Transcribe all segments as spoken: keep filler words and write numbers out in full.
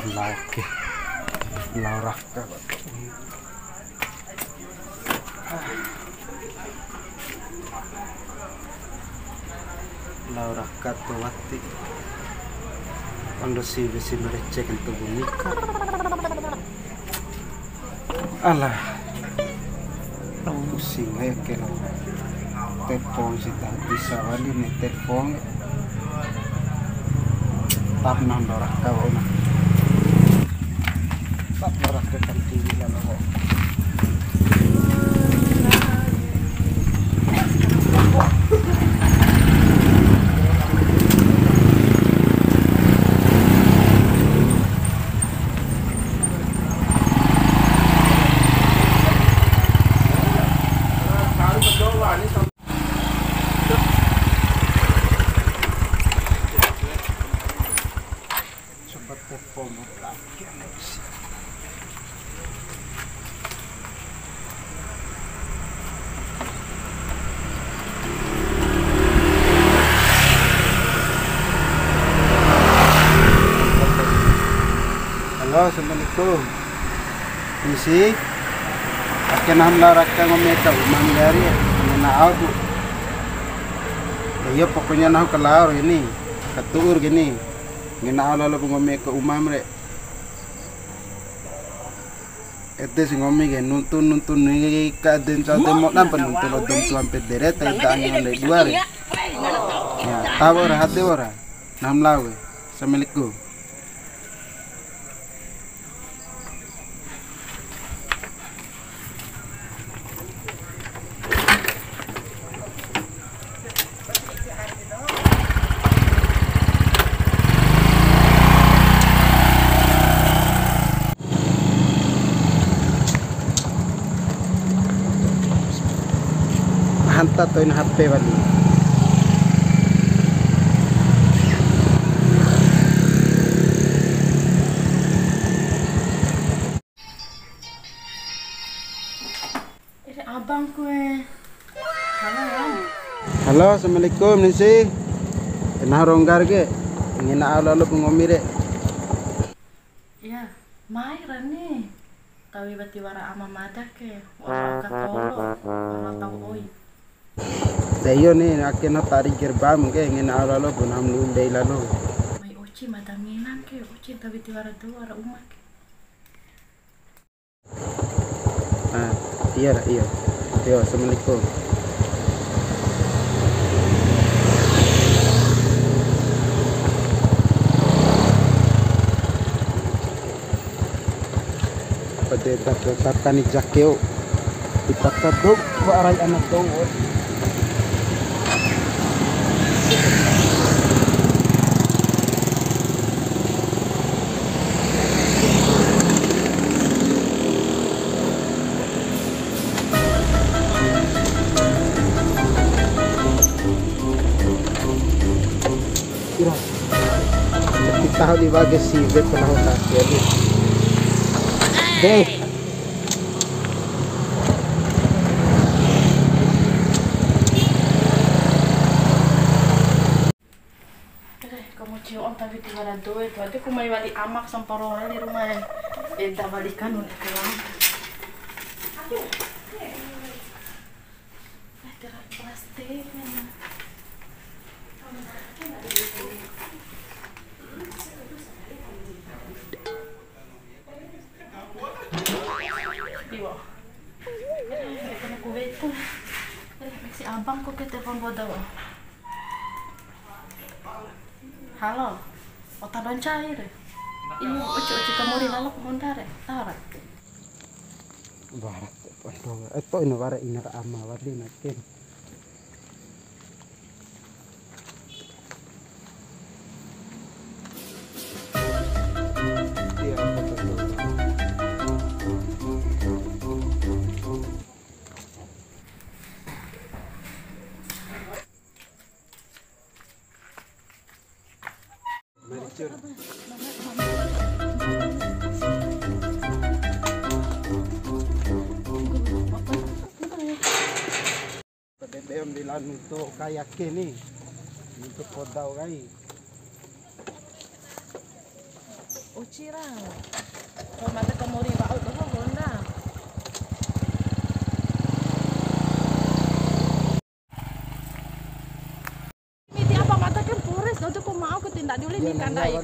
Lao ke. Lao raka. Lao raka to wati. Ando siwe si ma rece kantu bunika. Alah. Pusing aja ke lo. Telepon si tak bisa wali nih telepon. Tap nando raka wa'una. Tap nando raka kan tinggi kan lo. Sobat Popo. Halo, assalamualaikum. Misi, ake nahu ma lao raka nggomi aka umam jari, ngena au ku. Ya, iyo, pokoknya nahu ka lao ini, ka tu'ur gini. Ngena au lalo pu nggomi aka umam re. Ede si nggomi ke nuntu, nuntu ni ka ede ncau de modam pa nuntu lo dom tuan pedere, ta eda angi ndai dua re. Ya, tahu ora, hati ora. Nahu ma lao ke. Assalamualaikum. Hanta to'in H P wali. Ede abangku e. Halo, ya. Halo, assalamualaikum, Ningsih. Nahu rongga ke. Ngena au lalo pu nggomi re. Iya, mai ra ni. Tawi wati wara ama mada ke. Wara aka tolo. Wara tau oi. Ya iyo ni, ake nahu tari gerbam ke. Ngena au lalo pu nahu ma lu'u dei lalo. Mai oci mada ngenan ke. Oci tawi tiwara dou ara uma ke. Ah, iya ra, iya. Yo, assalamualaikum. Pede tak, tak kani jakeo. Di pata dou, wa arai anak dou. Ira. Kita tahu di bagi si web pernah tak ya. Deh. Eh, kamu cium tapi tiwara dou itu. Ade ku mai wali amak samparo wali ruma e. Eda wali kanu ede ke. Eh, tera plastik. Iwa. Eh, kena kuwetu. Eh, si abang kok ke telepon bodoh. Halo. Ota doncai re. Iyo, ucu-ucu kamori lalo ku honda re. Tahu ra? Barat, aduh, eh, to ina wara ina ra ama wali na ken. Iya, betul, betul. P D B M di la nuntu kai ake ni. Nuntu poda kai. Cirang. Kalau mata ke mori wa'u doho honda. Miti apa mata ke pores, kau tuh kau mau ke tindak dulu nih kandai.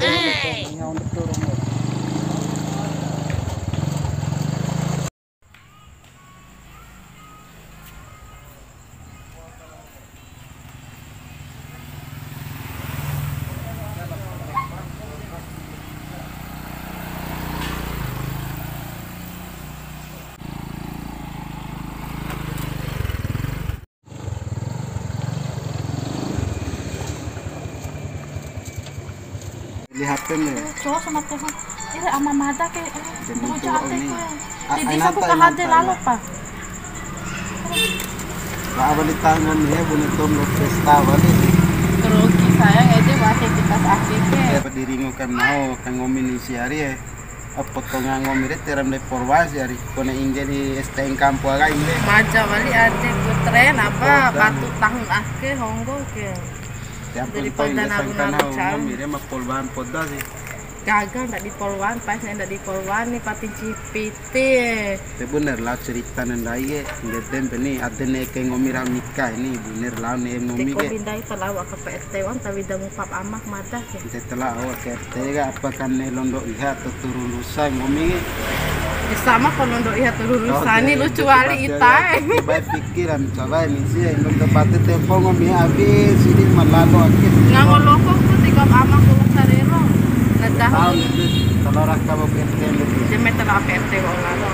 Lihat ni. Cowok sama tuh. Eh, ama mada ke. Jadi doja tuh ate ni. Jadi aku kahade lalo, Pak. Lah, apa ditanggung ya, bune tom lo pesta apa nih? Rugi saya, ede wake kita sakit ke. Ya, berdiri ngukam mau, kang ngomi ni si hari ya. Apa tonga ngomi re, teram de porwas ya, ri. Kone ingge di S T N kampo aga ingge. Maja wali ade ku tren apa batu tahun ake honggo ke. Daripada naru-naru cau. Ngomi re ma polwan poda sih. Gagal ndak di polwan, pas ndak di polwan ni pati cipiti. Te bener lah cerita nandai ke. Ngedem pe ni, ade ne ke ngomi ra nikah ni, bener lah ne ngomi ke. Te kombi ndai ta lao aka P R T wan, tawi da ngupa amak mada. Ente telah awak ke R T ka, apa kan ne londo iha atau turun rusa ngomi? Bisa mah kalau londo iha turun rusa ni lucu wali ita e. Baik pikiran, coba ini sih, yang tempat tempo ngomi habis, ini malalo akhir. Ngango loko ku tiga ama ku sarero. Nah, tahu. Tahu itu, kalau raka mau P R T itu. Jeme telah P R T wa'u lalo.